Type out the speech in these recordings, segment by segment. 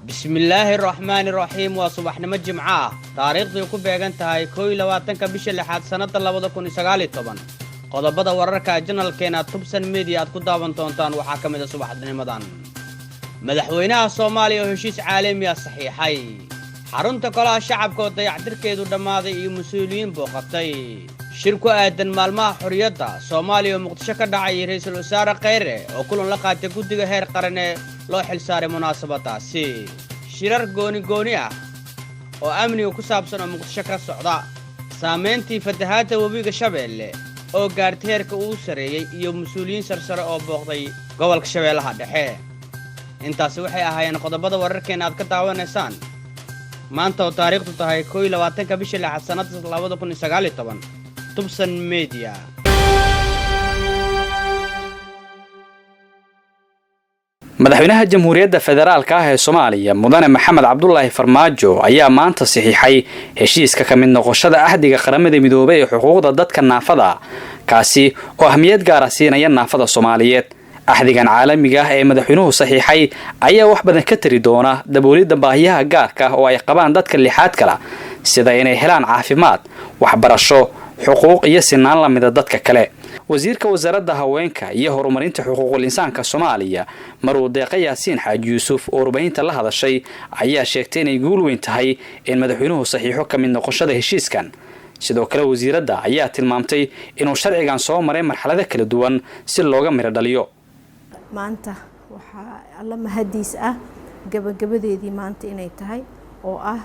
Bismillaahi raxmaani raxiim. Waa subaxnimo Jimco ah, taariikhday ku beegan tahay 21-ka bisha lixaad, sannadda 2019. Qodobada wararka channelkeena Tubsan Media aad ku daawan doontaan waxaa ka mid a subaxnimadan: madaxweynaha Soomaaliya oo heshiis caalami ah saxiixay, xarunta Golaha Shacabka oo dayactirkeedu dhammaaday iyo mas-uuliyiin booqatay, shir ku aadan maalmaha xorriyadda Soomaaliya oo Muqdisho ka dhacay, iyo Ra'iisul Wasaare Kheyre oo kulan la qaatay guddiga heer qaran ee loo xilsaaray munaasabadaasi, shirar gooni gooni ah oo amniga ku saabsan oo Muqdisho ka socda, saamayntii fatahaadda webiga Shabeelle oo gaartay heerka uu sarreeyey, iyo mas-uuliyiin sarsare oo booqday gobolka Shabeellaha Dhexe. Intaasi waxay ahaayeen qodobada wararkeena aad ka daawanaysaan maanta oo taariikhdu tahay 21-ka bisha lixaad, sannadda 2019. Tubsan Media. Madaxweynaha Jamhuuriyadda Federaalka ah ee Soomaaliya, Mudane Maxamed Cabdulaahi Farmaajo, ayaa maanta saxiixay heshiiska ka mid noqoshada Axdiga Qaramada Midoobay ee xuquuqda dadka naafada, kaasi oo ahmiyad gaara siinaya naafada Soomaaliyeed. Axdigan caalamiga ah ee madaxweynuhu saxiixay ayaa wax badan ka tari doona daboolidda baahiyaha gaarka ah oo ay qabaan dadka lixaad kala, sida inay helaan caafimaad, waxbarasho, xuquuq iyo sinaan lamida dadka kale. Wasiirka Wasaaradda Haweenka iyo Horumarinta Xuquuqul Insaanka Soomaaliya, Maruu Deeqa Yaasiin Xaaji Yuusuf, oo warbaahinta la hadashay, ayaa sheegtay inay guul weyn tahay in madaxweynuhu saxiixo ka mid noqoshada heshiiskan. Sidoo kale, wasiiradda ayaa tilmaamtay inuu sharcigan soo maray marxalado kala duwan si looga midho dhaliyo. Maanta waxaa Alla mahadiis ah gabagabadeedii maanta inay tahay, oo ah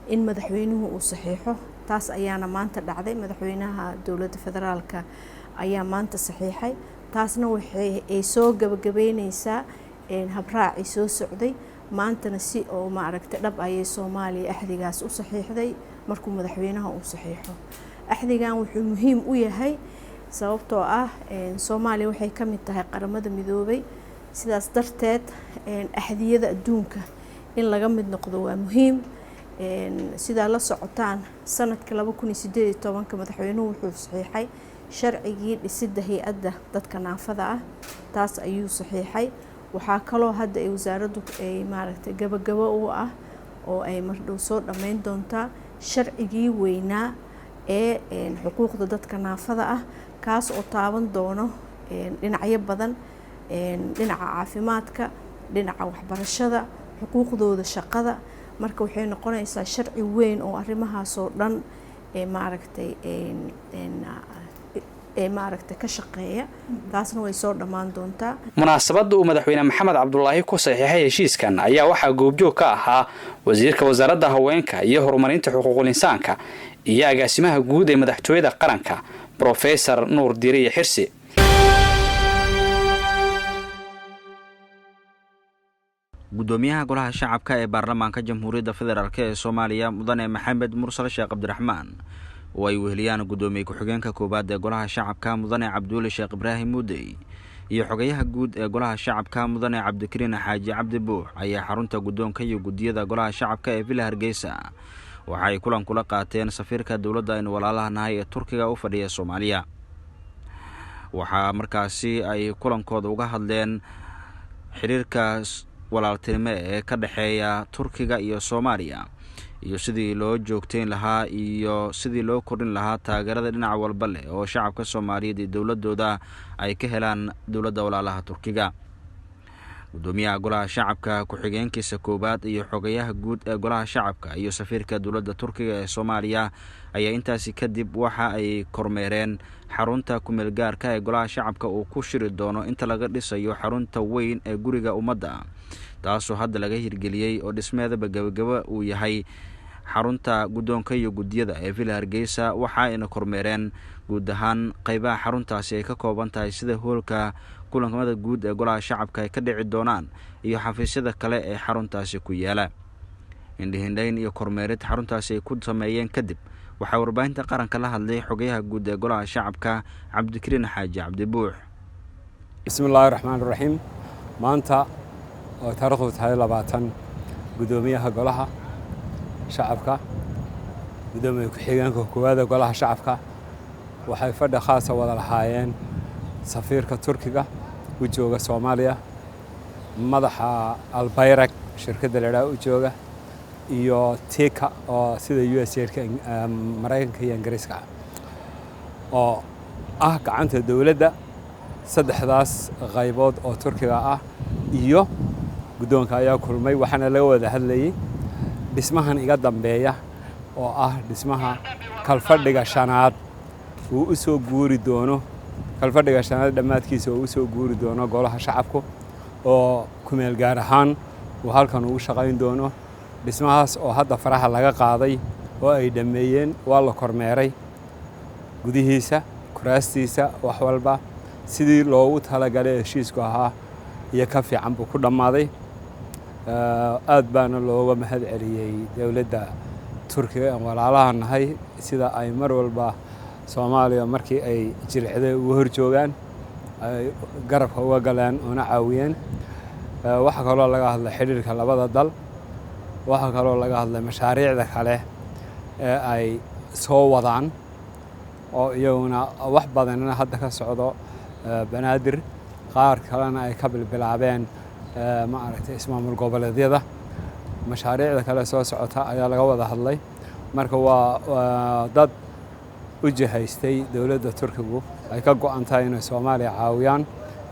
in madaxweynuhu uu saxiixo. Taas ayaana maanta dhacday. Madaxweynaha Dowladda Federaalka ayaa maanta saxiixay. Taasna waxay ay soo gabagabeyneysaa habraacii soo socday. Maantana si oo maaragtay dhab ayay Soomaaliya axdigaas u saxiixday markuu madaxweynaha uu saxiixo. Axdigan wuxuu muhiim u yahay sababtoo ah Soomaaliya waxay ka mid tahay Qaramada Midoobay. Sidaas darteed, axdiyada adduunka in laga mid noqdo waa muhiim. Sidaa la socotaan, sanadka 2018-ka madaxweynuhu wuxuu saxiixay sharcigii dhisidda hay-adda dadka naafada ah. Taas ayuu saxiixay. Waxaa kaloo hadda ay wasaaraddu ay maaragtay gabagabo u ah oo ay mardhow soo dhammayn doontaa sharcigii weynaa ee xuquuqda dadka naafada ah, kaas oo taaban doono dhinacyo badan: dhinaca caafimaadka, dhinaca waxbarashada, xuquuqdooda shaqada. Marka waxay noqonaysaa sharci weyn oo arrimahaasoo dhan ee maaragtay ee maaragtay ka shaqeeya. Taasna way soo dhammaan doontaa. Munaasabadda uu Madaxweyne Maxamed Cabdulaahi ku saxiixay heshiiskan ayaa waxaa goobjoog ka ahaa Wasiirka Wasaaradda Haweenka iyo Horumarinta Xuquuqul Insaanka iyo Agaasimaha Guud ee Madaxtooyada Qaranka, Brofesor Nuur Diiriye Xirsi. Gudoomiyaha Golaha Shacabka ee Baarlamaanka Jamhuuriyadda Federaalk ee Soomaaliya, Mudane Maxamed Mursal Sheekh Cabdiraxmaan, oo ay weheliyaan Gudoomiye Ku-xigeenka koowaad ee Golaha Shacabka, Mudane Cabduuli Sheekh Ibraahim Muudey, iyo Xogayaha Guud ee Golaha Shacabka, Mudane Cabdikariin Xaaji Cabdi Buux, ayaa xarunta guddoonka iyo guddiyada Golaha Shacabka ee Villa Hargeysa waxa ay kulan kula qaateen safiirka dowladda aynu walaalaha nahay ee Turkiga u fadhiya Soomaaliya. Waxaa markaasi ay kulankooda uga hadleen xiriirka walaaltinimo ee ka dhexeeya Turkiga iyo Soomaaliya, iyo sidii loo joogteyn lahaa iyo sidii loo kordhin lahaa taageerada dhinac walba leh oo shacabka Soomaaliyeed iyo dowladooda ay ka helaan dowladda walaalaha Turkiga. Gudoomiyaha Golaha Shacabka, ku-xigeenkiisa koowaad iyo Xogayaha Guud ee Golaha Shacabka iyo safiirka dowladda Turkiga ee Soomaaliya ayaa intaasi kadib waxa ay kormeereen xarunta kumeelgaarka ee Golaha Shacabka uu ku shiri doono inta laga dhisayo xarunta weyn ee Guriga Ummadda, taasoo hadda laga hirgeliyey oo dhismeedaba gebagabo uu yahay xarunta guddoonka iyo guddiyada ee Villa Hargeysa. Waxa ayna kormeereen guud ahaan qeybaha xaruntaasi ay ka kooban tahay, sida hoolka kulankamada guud ee Golaha Shacabka ay ka dhici doonaan iyo xafiisyada kale ee xaruntaasi ku yaala. Indhihindhayn iyo kormeerid xaruntaasi ay ku sameeyeen kadib, waxaa warbaahinta qaranka la hadlay Xogayaha Guud ee Golaha Shacabka, Cabdikariin Xaaji Cabdibuux. Bismi illaahi raxmaan raxiim. Maanta oo taarikhdu tahay 20, Gudoomiyaha Golaha Shacabka, Gudoomiye Ku-xigeenka koowaada Golaha Shacabka waxay fadhi khaasa wada lahaayeen safiirka Turkiga u jooga Soomaaliya, madaxa Albayrag Shirkadda la idhaha u jooga iyo TIKA oo sida USAID-ka Maraykanka iyo Ingiriiska ah oo ah gacanta dowladda. Saddexdaas qaybood oo Turkiga ah iyo guddoonka ayaa kulmay, waxaana laga wada hadlayey dhismahan iga dambeeya oo ah dhismaha kalfadhiga shanaad uu u soo guuri doono, kalfadhiga shanaad dhammaadkiisa uu u soo guuri doono Golaha Shacabku, oo kumeel gaar ahaan uu halkan ugu shaqayn doono. Dhismahaas oo hadda faraha laga qaaday oo ay dhammeeyeen, waa la kormeeray gudihiisa, kuraastiisa, wax walba sidii loogu talagalay heshiisku ahaa iyo ka fiican buu ku dhammaaday. Aad baana looga mahad celiyey dowladda Turkiga aan walaalaha nahay sida ay mar walba Soomaaliya markii ay jilicday uga hor joogaan, ay garabka uga galeen una caawiyeen. Waxaa kaloo laga hadlay xidhiirka labada dal. Waxaa kaloo laga hadlay mashaariicda kale ee ay soo wadaan oo iyaguna wax badanina hadda ka socdo Banaadir, qaar kalena ay ka bilbilaabeen, ma aragtay, ismaamul goboleedyada. Mashaariicda kale soo socota ayaa laga wada hadlay. Marka waa dad u jihaystay dowladda Turkigu ay ka go'an tahay inay Soomaaliya caawiyaan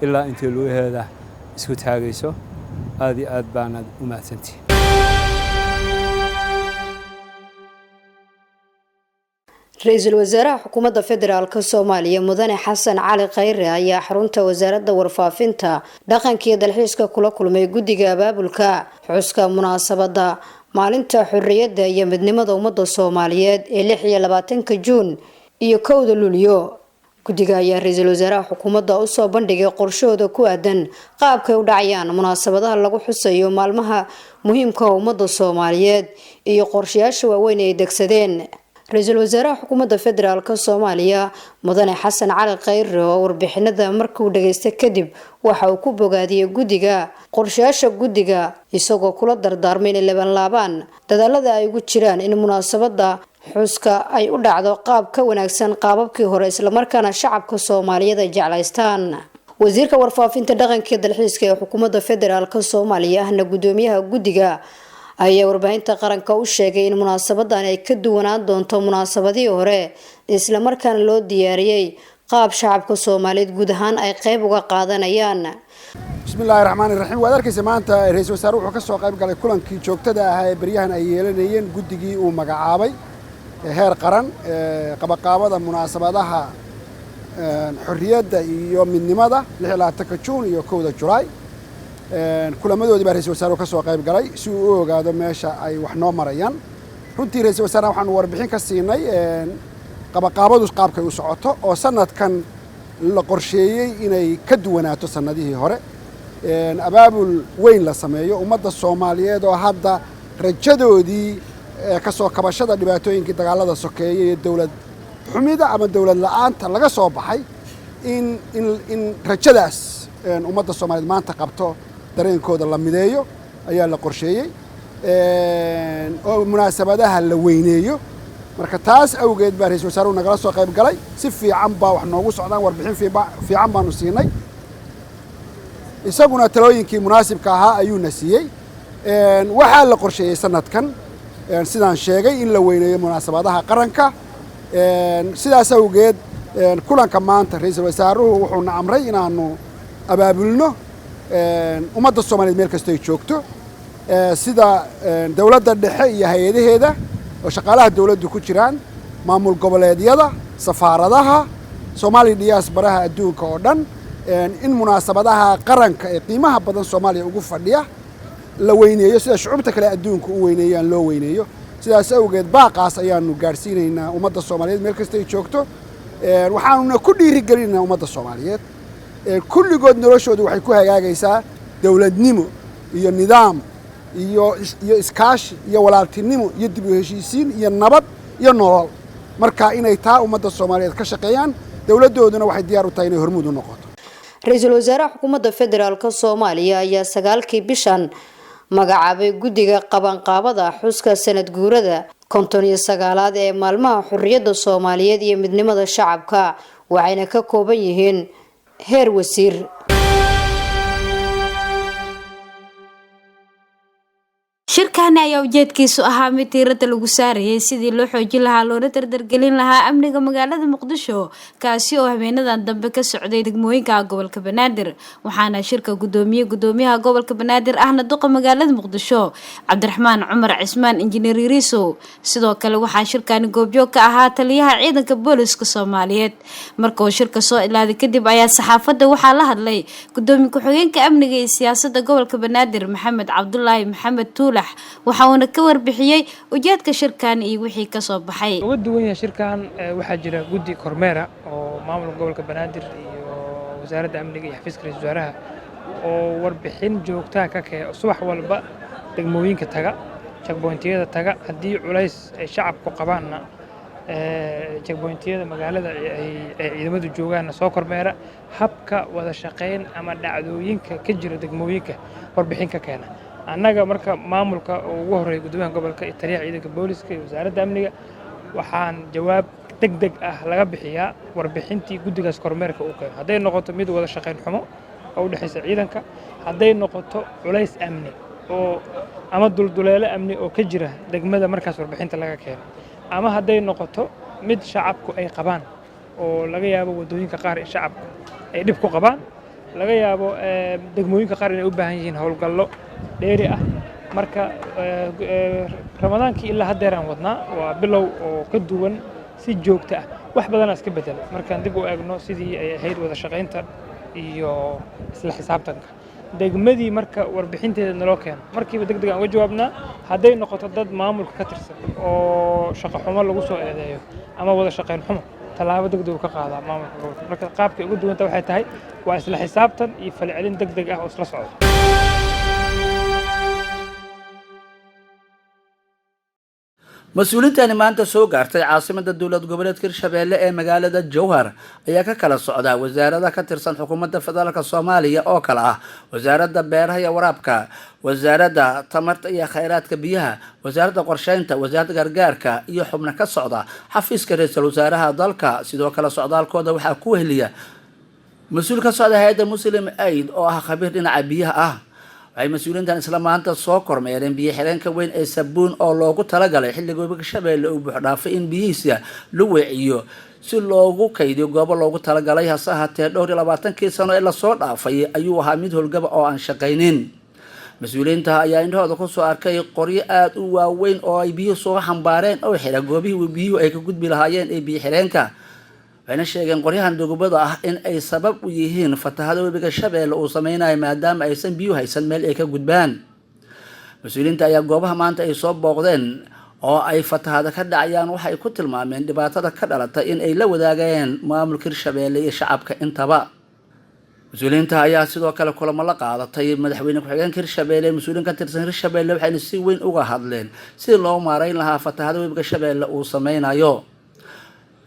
ilaa intii lugaheeda isku taagayso. Aad iyo aad baanaad u mahadsantihin. Ra-iisul wasaaraha Xukuumadda Federaalka Soomaaliya, Mudane Xasan Cali Khayre, ayaa xarunta Wasaaradda Warfaafinta, Dhaqanka iyo Dalxiiska kula kulmay guddiga abaabulka xuska munaasabada maalinta xorriyadda iyo midnimada ummadda Soomaaliyeed ee 26-ka Juun iyo 1-da Luulyo. Guddiga ayaa ra-iisul wasaaraha xukuumadda usoo bandhigay qorshahooda ku aadan qaabkay u dhacayaan munaasabadaha lagu xusayo maalmaha muhiimka ummadda Soomaaliyeed iyo qorshayaasha waaweyn ay degsadeen. Ra-iisul wasaaraha Xukuumadda Federaalk Soomaaliya, Mudane Xasan Cali Khayre, oo warbixinada markuu dhageystay kadib waxa uu ku bogaadiyey guddiga qorshayaasha guddiga, isagoo kula dardaarmay inay labanlaabaan dadaalada ay ugu jiraan in munaasabada xuska ay u dhacdo qaab ka wanaagsan qaababkii hore, islamarkaana shacabka Soomaaliyeed ay jeclaystaan. Wasiirka Warfaafinta, Dhaqanka iyo Dalxiiska ee Xukuumadda Federaalk Soomaaliya, ahna gudoomiyaha guddiga, ayaa warbaahinta qaranka u sheegay in munaasabadan ay ka duwanaan doonto munaasabadihii hore, islamarkaana loo diyaariyey qaab shacabka Soomaaliyeed guud ahaan ay qeyb uga qaadanayaan. Bismi illaahi raxmaani raxiim. Waad arkaysa, maanta ra-iisul wasaare wuxuu ka soo qayb galay kulankii joogtada ahaa ee beryahan ay yeelanayeen guddigii uu magacaabay heer qaran qabaqaabada munaasabadaha xorriyadda iyo midnimada, 26-ka Juun iyo 1-da Julaay. Kulamadoodii baa ra-isul wasaaruhu ka soo qayb galay si uu u ogaado meesha ay wax noo marayaan. Runtii ra-isul wasaarena waxaanu warbixin ka siinay qabaqaabadu qaabkay u socoto, oo sanadkan la qorsheeyey inay ka duwanaato sanadihii hore, abaabul weyn la sameeyo, ummadda Soomaaliyeed oo hadda rajadoodii ka soo kabashada dhibaatooyinkii dagaalada sokeeye iyo dowlad xumida ama dowlad la-aanta laga soo baxay, in rajadaas ummadda Soomaaliyeed maanta qabto dareenkooda la mideeyo ayaa la qorsheeyey, oo munaasabadaha la weyneeyo. Marka taas awgeed baa ra-isul wasaaruhu nagala soo qayb galay. Si fiican baa wax noogu socdaan, warbixin fiican baanu siinay, isaguna talooyinkii munaasibka ahaa ayuuna siiyey. Waxaa la qorsheeyey sanadkan, sidaan sheegay, in la weyneeyo munaasabadaha qaranka. Sidaas awgeed kulanka maanta ra-iisul wasaaruhu wuxuuna amray inaanu abaabulno ummadda Soomaaliyeed meel kasto ay joogto, sida dowladda dhexe iyo hay-adaheeda oo shaqaalaha dowladdu ku jiraan, maamul goboleedyada, safaaradaha, Soomaaliya diasporaha adduunka oo dhan, in munaasabadaha qaranka ee qiimaha badan Soomaaliya ugu fadhiya la weyneeyo, sida shucuubta kale adduunka u weyneeyaan loo weyneeyo. Sidaas awgeed baaqaas ayaanu gaadhsiinaynaa ummadda Soomaaliyeed meel kasta ay joogto. Waxaanuna ku dhiirigelinaynaa ummadda Soomaaliyeed kulligood noloshoodu waxay ku hagaagaysaa dowladnimo iyo nidaam iyo iskaashi iyo walaaltinimo iyo dib u heshiisiin iyo nabad iyo nolol. Marka inay taa ummadda Soomaaliyeed ka shaqeeyaan, dowladdooduna waxay diyaar u tahay inay hormuud u noqoto. Ra-iisul wasaaraha Xukuumadda Federaalk Soomaaliya ayaa 9-kii bishan magacaabay guddiga qabanqaabada xuska sanad guurada 59-aad ee maalmaha xorriyadda Soomaaliyeed iyo midnimada shacabka, waxayna ka kooban yihiin heer wasiir. Shirkani ayaa ujeedkiisu ahaa mid diiradda lagu saarayay sidii loo xoojin lahaa loona dardargelin lahaa amniga magaalada Muqdisho, kaasi oo habeenadan dambe ka socday degmooyinka gobolka Banaadir. Waxaana shirka gudoomiye gudoomiyaha gobolka Banaadir ahna duqa magaalada Muqdisho, Cabdiraxmaan Cumar Cismaan Injineer Yariisow. Sidoo kale waxaa shirkani goobjoog ka ahaa taliyaha ciidanka booliska Soomaaliyeed. Marka uu shirka soo ilaaday kadib ayaa saxaafadda waxaa la hadlay gudoomiye ku-xigeenka amniga iyo siyaasada gobolka Banaadir, Maxamed Cabdulaahi Maxamed Tuulax, waxa uuna ka warbixiyey ujeedka shirkan iyo wixii kasoo baxay. Uga duwan yahay shirkan, waxaa jira guddi kormeera oo maamulka gobolka Banaadir iyo wasaaradda amniga iyo xafiiska ra-iisul wasaaraha oo warbixin joogtaa ka kee subax walba degmooyinka taga, checkpointiyada taga. Haddii culays ay shacabku qabaanna, checkpointiyada magaalada ay ciidamadu joogaanna soo kormeera, habka wada shaqayn ama dhacdooyinka ka jira degmooyinka warbixin ka keena. Annaga marka maamulka oo ugu horreeya gudoomiyaha gobolka iyo taliyaha ciidanka booliska iyo wasaaradda amniga, waxaan jawaab deg deg ah laga bixiyaa warbixintii guddigaas kormeerka uu keeno, hadday noqoto mid wada shaqayn xumo oo u dhexaysa ciidanka, hadday noqoto culays amni oo ama dulduleelo amni oo ka jira degmada markaas warbixinta laga keeno, ama hadday noqoto mid shacabku ay qabaan oo laga yaabo waddooyinka qaar in shacabku ay dhib ku qabaan, laga yaabo degmooyinka qaar inay u baahan yihiin howlgallo dheeri ah. Marka Ramadaankii ilaa haddeeraan wadnaa waa bilow oo ka duwan si joogto ah. Wax badanaa iska bedela markaan dib u eegno sidii ay ahayd wada shaqaynta iyo isla xisaabtanka. Degmadii marka warbixinteeda naloo keeno, markiiba deg deg aan uga jawaabnaa. Hadday noqoto dad maamulka ka tirsan oo shaqo xumo lagu soo eedeeyo ama wada shaqayn xumo, tallaabo deg deg u ka qaadaa maamulka gobolka. Marka qaabkay uga duwanta waxay tahay waa isla xisaabtan iyo falcelin deg deg ah oo isla socda. Mas-uuliintani maanta soo gaartay caasimada dowlad goboleedka Hirshabeelle ee magaalada Jowhar ayaa ka kala socda wasaarada ka tirsan xukuumadda federaalk Soomaaliya oo kale ah wasaaradda beeraha iyo waraabka, wasaaradda tamarta iyo kheyraadka biyaha, wasaaradda qorsheynta, wasaaradda gargaarka iyo xubno ka socda xafiiska ra-iisul wasaaraha dalka. Sidoo kale socdaalkooda waxaa ku weheliya mas-uul ka socda hay-adda Muslim Aid oo ah khabiir dhinaca biyaha ah. Waxay mas-uuliyiintan isla maanta soo kormeereen biyo xireenka weyn ee Sabuun oo loogu talagalay xilliga webiga Shabeelle uu buuxdhaafay in biyihiisa la weeciyo si loogu kaydiyo goobo loogu talagalay. Hase ahaatee dhowr iyo labaatankii sano ee lasoo dhaafay ayuu ahaa mid howlgaba oo aan shaqaynin. Mas-uuliyiinta ayaa indhahooda kusoo arkay qoryo aada u waaweyn oo ay biyuhu soo xambaareen oo xira goobihii biyuhu ay ka gudbi lahaayeen ee biyo xireenka. Waxayna sheegeen qoryahan dugubada ah in ay sabab u yihiin fatahada webiga Shabeelle uu sameynayo, maadaama aysan biyuhu haysan meel ay ka gudbaan. Mas-uuliyiinta ayaa goobaha maanta ay soo booqdeen oo ay fatahada ka dhacayaan waxay ku tilmaameen dhibaatada ka dhalata in ay la wadaageen maamulka Hirshabeelle iyo shacabka intaba. Mas-uuliyiinta ayaa sidoo kale kulamo la qaadatay madaxweyne ku-xigeenka Hirshabeelle, mas-uuliyiin ka tirsan Hirshabeelle, waxayna si weyn uga hadleen sidii loo maareyn lahaa fatahada webiga Shabeelle uu sameynayo.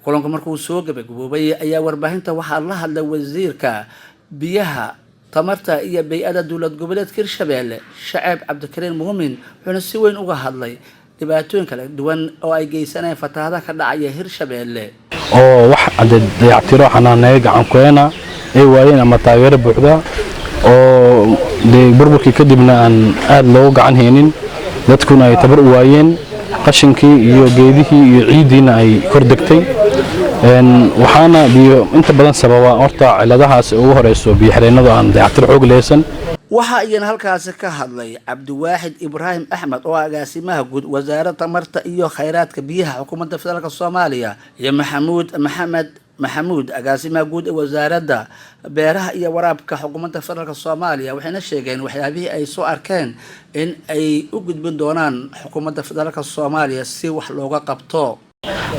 Kulanku markuu soo gabagaboobay ayaa warbaahinta waxaa la hadlay wasiirka biyaha, tamarta iyo bay-ada dowlad goboleedka Hirshabeelle, Shaceeb Cabdikariin Muumin, wuxuuna si weyn uga hadlay dhibaatooyin kala duwan oo ay geysanayeen fatahadaha ka dhacaya Hirshabeelle. Oo wax dayactiro xanaaneeyo gacan kuheena ay waayeen ama taageero buuxda oo dee burburkii kadibna aan aada loogu gacan haynin, dadkuna ay tabar u waayeen, qashinkii iyo geedihii iyo ciiddiina ay kor degtay. Waxaana biyo inta badan sababa horta ciladahaas ugu horeyso biyo xireennadu aan dayactir xoog lehaysan. Waxa iyana halkaasi ka hadlay Cabdiwaaxid Ibraahim Axmed oo agaasimaha guud wasaaradda tamarta iyo kheyraadka biyaha xukuumadda federaalk Soomaaliya, iyo Maxamuud Maxamed Maxamuud, agaasimaha guud ee wasaaradda beeraha iyo waraabka xukuumadda federaalk Soomaaliya. Waxayna sheegeen waxyaabihii ay soo arkeen in ay u gudbin doonaan xukuumadda federaalk Soomaaliya si wax looga qabto.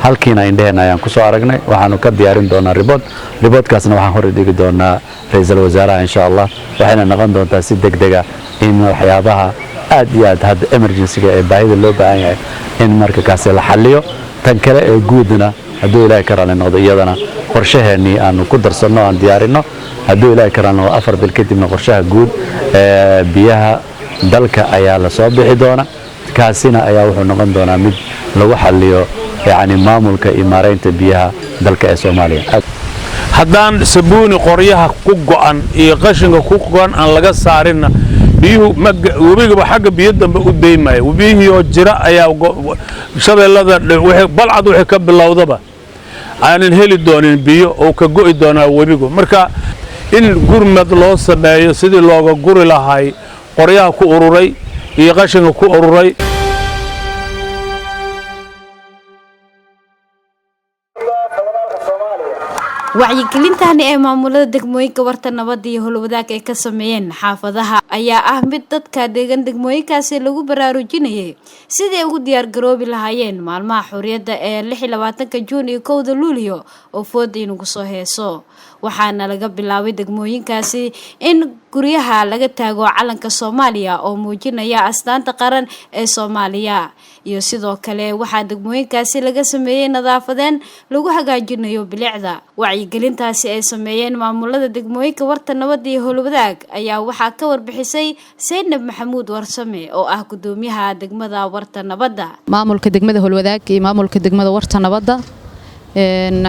Halkiina indheheenna ayaan kusoo aragnay. Waxaanu ka diyaarin doonaa report. Reportkaasna waxaan hor dhigi doonaa ra-iisul wasaaraha insha Allah. Waxayna noqon doontaa si deg dega in waxyaabaha aad iyo aad hadda emergencyga ee baahida loo baahan yahay in marka kaasi la xalliyo. Tan kale ee guudna, hadduu Ilaahay ka raalli noqdo, iyadana qorshaheennii aanu ku darsanno, aan diyaarinno. Hadduu Ilaahay ka raalli noqdo, 4 bil kadibna qorshaha guud ee biyaha dalka ayaa la soo bixi doona. Kaasina ayaa wuxuu noqon doonaa mid lagu xalliyo yacni maamulka iyo maaraynta biyaha dalka ee Soomaaliya. Haddaan Sabuuni qoryaha ku go'an iyo qashinka ku go'an aan laga saarinna, Biyuhu webigaba xagga biyo dambe u daymaya. Biyihii oo jira ayaa Shabeellada, Balcad wixii ka bilowdaba aanan heli doonin biyo oo ka go'i doonaa webigu. Marka in gurmad loo sameeyo sidii looga guri lahay qoryaha ku ururay iyo qashinka ku ururay. Wacyigelintani ee maamulada degmooyinka Warta Nabadda iyo Howlwadaag ay ka sameeyeen xaafadaha ayaa ah mid dadka degan degmooyinkaasi lagu baraarujinayay sidii ay ugu diyaargaroobi lahaayeen maalmaha xorriyadda ee 26-ka Juun iyo 1-da Luulyo oo fooda inagu soo heeso. Waxaana laga bilaabay degmooyinkaasi in guryaha laga taago calanka Soomaaliya oo muujinaya astaanta qaran ee Soomaaliya, iyo sidoo kale waxaa degmooyinkaasi laga sameeyey nadaafadeen lagu hagaajinayo bilicda. Wacyigelintaasi ay sameeyeen maamulada degmooyinka Warta Nabadda iyo Howlwadaag ayaa waxaa ka warbixisay Saynab Maxamuud Warsame oo ah gudoomiyaha degmada Warta Nabadda. Maamulka degmada Howlwadaag iyo maamulka degmada Warta Nabadda,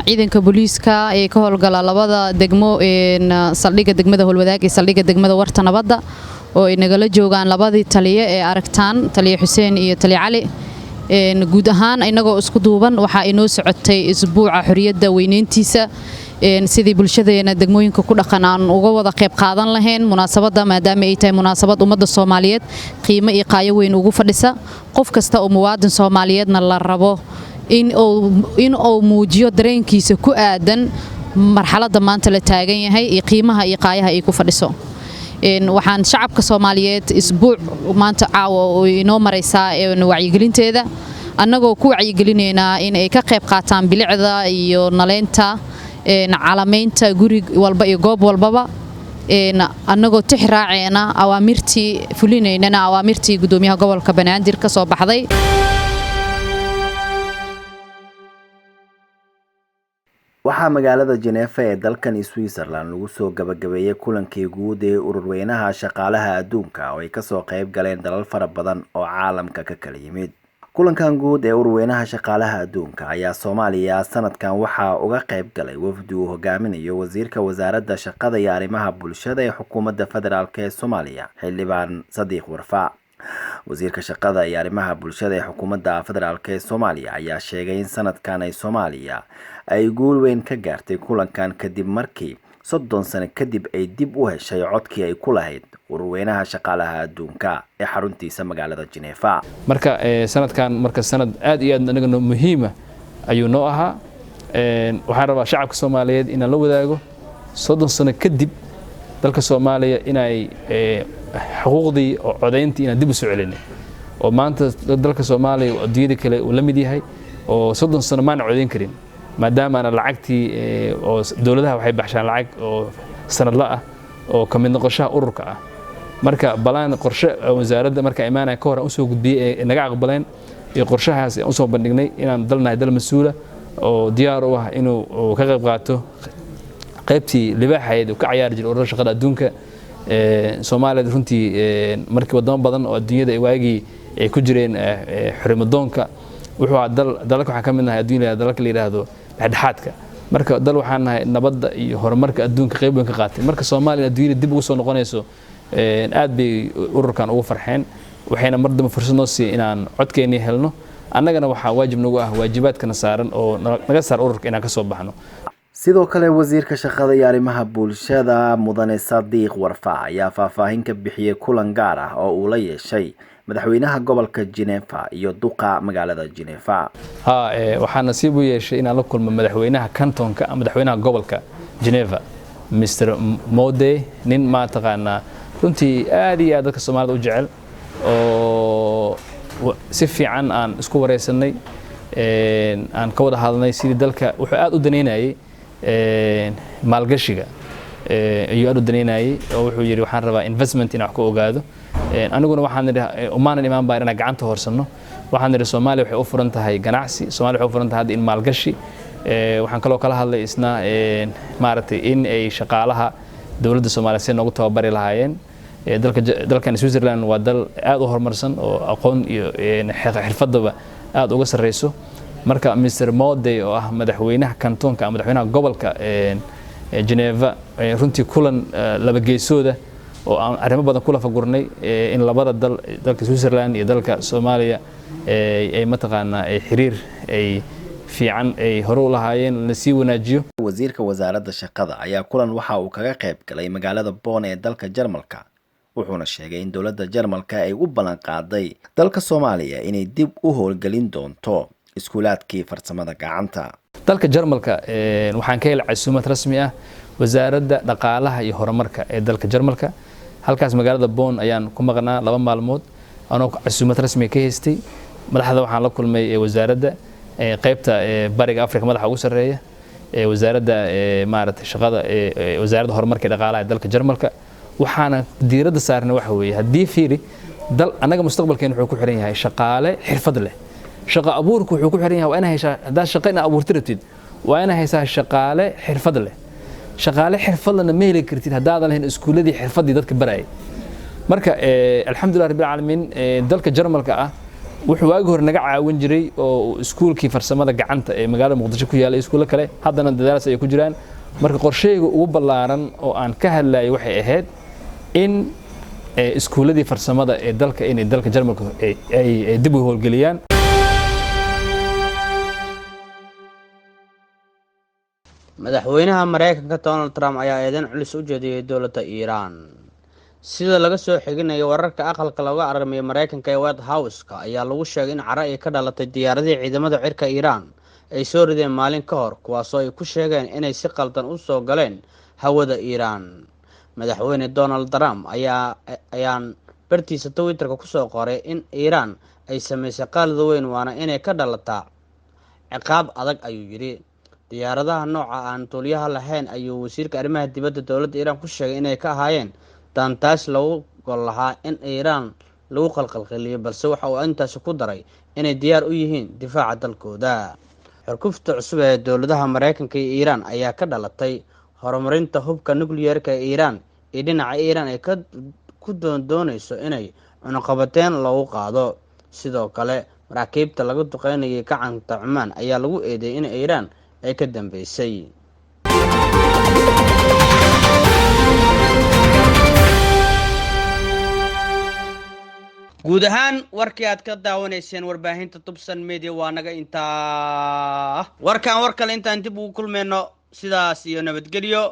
ciidanka booliiska ee ka howlgala labada degmo, saldhigga degmada Howlwadaag iyo saldhigga degmada Warta Nabadda, oo ay nagala joogaan labadii taliye ee aragtaan, taliye Xuseen iyo taliye Cali. Guud ahaan inagoo isku duuban waxaa inoo socotay isbuuca xorriyadda weyneyntiisa, sidii bulshadeena degmooyinka ku dhaqan aan uga wada qayb qaadan lahayn munaasabadda, maadaama ay tahay munaasabad ummadda Soomaaliyeed qiimo iyo qaayo weyn ugu fadhisa, qof kasta oo muwaadin Soomaaliyeedna la rabo in uu muujiyo dareenkiisa ku aadan marxaladda maanta la taagan yahay iyo qiimaha iyo qaayaha ay ku fadhiso. Waxaan shacabka Soomaaliyeed isbuuc maanta caawa oo inoo maraysaa wacyigelinteeda, annagoo ku wacyigelinaynaa in ay ka qayb qaataan bilicda iyo naleynta calameynta guri walba iyo goob walbaba, annagoo tix raaceena awaamirtii fulinaynana awaamirtii gudoomiyaha gobolka Banaadir ka soo baxday. Waxaa magaalada Jeneefa ee dalkan Switzerland lagu soo gabagabeeyey kulankii guud ee Ururweynaha Shaqaalaha Adduunka, oo ay kasoo qayb galeen dalal fara badan oo caalamka ka kala yimid. Kulankan guud ee Ururweynaha Shaqaalaha Adduunka ayaa Soomaaliya sanadkan waxaa uga qayb galay wafdi uu hogaaminayo wasiirka Wasaaradda Shaqada iyo Arrimaha Bulshada ee Xukuumadda Federaalk ee Soomaaliya, Xildhibaan Sadiiq Warfaa. Wasiirka Shaqada iyo Arrimaha Bulshada ee Xukuumadda Federaalk ee Soomaaliya ayaa sheegay in sanadkan ay Soomaaliya ay guul weyn ka gaartay kulankan, kadib markii 30 sano kadib ay dib u heshay codkii ay ku lahayd Ururweynaha Shaqaalaha Adduunka ee xaruntiisa magaalada Jineefa. Marka sanadkan, marka sanad aad iyo aad anaga muhiima ayuu noo ahaa. Waxaan rabaa shacabka Soomaaliyeed inaan la wadaago 30 sano kadib dalka Soomaaliya inay xuquuqdii oo codayntii inaan dib u soo celinay, oo maanta dalka Soomaaliya adduunyada kale uu la mid yahay, oo 30 sano maana codayn karin, maadaama ana lacagtii oo dowladaha waxay baxshaan lacag oo sanadla ah oo ka mid noqoshaha ururka ah. Marka balaan qorshe wasaaradda marka imaanaya ka hor aan usoo gudbiyey ee naga aqbaleen iyo qorshahaas aan usoo bandhignay inaan dalnahay dal mas-uula oo diyaar u ah inuu ka qayb qaato qaybtii libaaxayd uu ka cayaari jiray ururada shaqada adduunka. Soomaaliya runtii markii wadamo badan oo adduunyada ay waagii ay ku jireen xurimadoonka, wuxuu ahaa dal dalalka waxaan ka mid nahay adduunyada dalalka la yidhaahdo dhexdhexaadka. Marka dal waxaan nahay nabadda iyo horumarka adduunka qayb weyn ka qaatay. Marka Soomaaliya adduunyada dib ugu soo noqonayso, aad bay ururkan ugu farxeen, waxayna mar dambe fursad noo siiyey inaan codkeennii helno. Annagana waxaa waajib nagu ah waajibaadkana saaran oo naga saar ururka inaan ka soo baxno. Sidoo kale wasiirka Shaqada iyo Arrimaha Bulshada, Mudane Sadiiq Warfaa, ayaa faahfaahin ka bixiyey kulan gaar ah oo uu la yeeshay madaxweynaha gobolka Jinefa iyo duqa magaalada Jinefa. Ha, waxaa nasiib u yeeshay inaan la kulmo madaxweynaha kantonka, madaxweynaha gobolka Geneva, Mr Mode, nin ma taqaanaa runtii aad iyo aad dadka Soomaalida u jecel, oo si fiican aan isku wareysanay, aan ka wada hadalnay sidii dalka. Wuxuu aad u daneynayay maalgashiga ayuu aad u daneynayay, oo wuxuu yidhi waxaan rabaa investment inaan wax ku ogaado. Aniguna waxaan nidhi umaanan imaan baan inaan gacanta horsanno. Waxaan nidhi Soomaaliya waxay u furan tahay ganacsi, Soomaaliya waxay u furan tahay hadda in maalgashi. Waxaan kaloo kala hadlay isna maaragtay in ay shaqaalaha dowladda Soomaaliya si noogu tababari lahaayeen. Dalka dalkan Switzerland waa dal aad u horumarsan oo aqoon iyo xirfadaba aad uga sarreyso. Marka Mr Mode oo ah madaxweynaha kantoonka ama madaxweynaha gobolka Geneva, runtii kulan laba geesooda Oo aan arrimo badan kula fagurnay in labada dal, dalka Switzerland iyo dalka Soomaaliya, ay mataqaanaa ay xiriir ay fiican ay hore u lahaayeen la sii wanaajiyo. Wasiirka wasaaradda shaqada ayaa kulan waxa uu kaga qayb galay magaalada Bonn ee dalka Jarmalka, wuxuuna sheegay in dowladda Jarmalka ay u ballan qaaday dalka Soomaaliya inay dib u howlgelin doonto iskuulaadkii farsamada gacanta. Dalka Jarmalka waxaan ka helay casuumad rasmi ah wasaaradda dhaqaalaha iyo horumarka ee dalka Jarmalka. Halkaas magaalada Bonn ayaan ku maqnaa 2 maalmood anoo casuumad rasmi ka haystay. Madaxda waxaan la kulmay wasaaradda qaybta Bariga Afrika, madaxa ugu sarreeya wasaaradda maaragtay shaqada, wasaaradda horumarka iyo dhaqaalaha ee dalka Jarmalka. Waxaana diiradda saarnay waxa weeye, haddii fiiri dal annaga mustaqbalkeena wuxuu ku xiran yahay shaqaale xirfad leh. Shaqo abuurku wuxuu ku xiran yahay waa inaa heshaa, haddaad shaqo inaa abuurti rabtid, waa inaa haysaa shaqaale xirfad leh. Shaqaale xirfad lehna ma heli kartid haddaadan lahayn iskuulladii xirfaddii dadka barayay. Marka alxamdulilah rabbil caalamiin, dalka Jarmalka ah wuxuu waagi hore naga caawin jiray oo iskuulkii farsamada gacanta ee magaalada Muqdisho ku yaallay, iskuulo kale haddana dadaalaas ay ku jiraan. Marka qorsheyga ugu ballaaran oo aan ka hadlayay waxay ahayd in iskuulladii farsamada ee dalka inay dalka Jarmalka ay dib u howlgeliyaan. Madaxweynaha Mareykanka Donald Trump ayaa eedeyn culus u jeediyey dowladda Iiraan. Sida laga soo xiginayo wararka aqalka looga aramiyo Mareykanka ee White House-ka ayaa lagu sheegay in caro ay ka dhalatay diyaaradihii ciidamada cirka Iiraan ay soo rideen maalin ka hor, kuwaasoo ay ku sheegeen inay si qaldan u soo galeen hawada Iiraan. Madaxweyne Donald Trump ayaa ayaan bartiisa Twitterka kusoo qoray in Iiraan ay sameysay qalad weyn, waana inay ka dhalataa ciqaab adag, ayuu yidhi. Diyaaradaha nooca aan duuliyaha lahayn ayuu wasiirka arrimaha dibadda dowladda Iiraan ku sheegay inay ka ahaayeen daantaas lagu gol lahaa in Iiraan lagu qalqalqeliyo, balse waxa uu intaasi ku daray inay diyaar u yihiin difaaca dalkooda. Xurgufta cusub ee dowladaha Mareykanka iyo Iiraan ayaa ka dhalatay horumarinta hubka nukliyeerka ee Iiraan iyo dhinaca Iiraan ay ku doondoonayso inay cunuqabateyn loogu qaado. Sidoo kale maraakiibta laga duqeynayay gacanta Cumaan ayaa lagu eedeeyay in Iiraan ay ka dambeysay. Guud ahaan warkii aad ka daawanayseen warbaahinta Tubsan Media waa naga intaa. Warkaan war kale intaan dib ugu kulmayno, sidaas iyo nabadgelyo.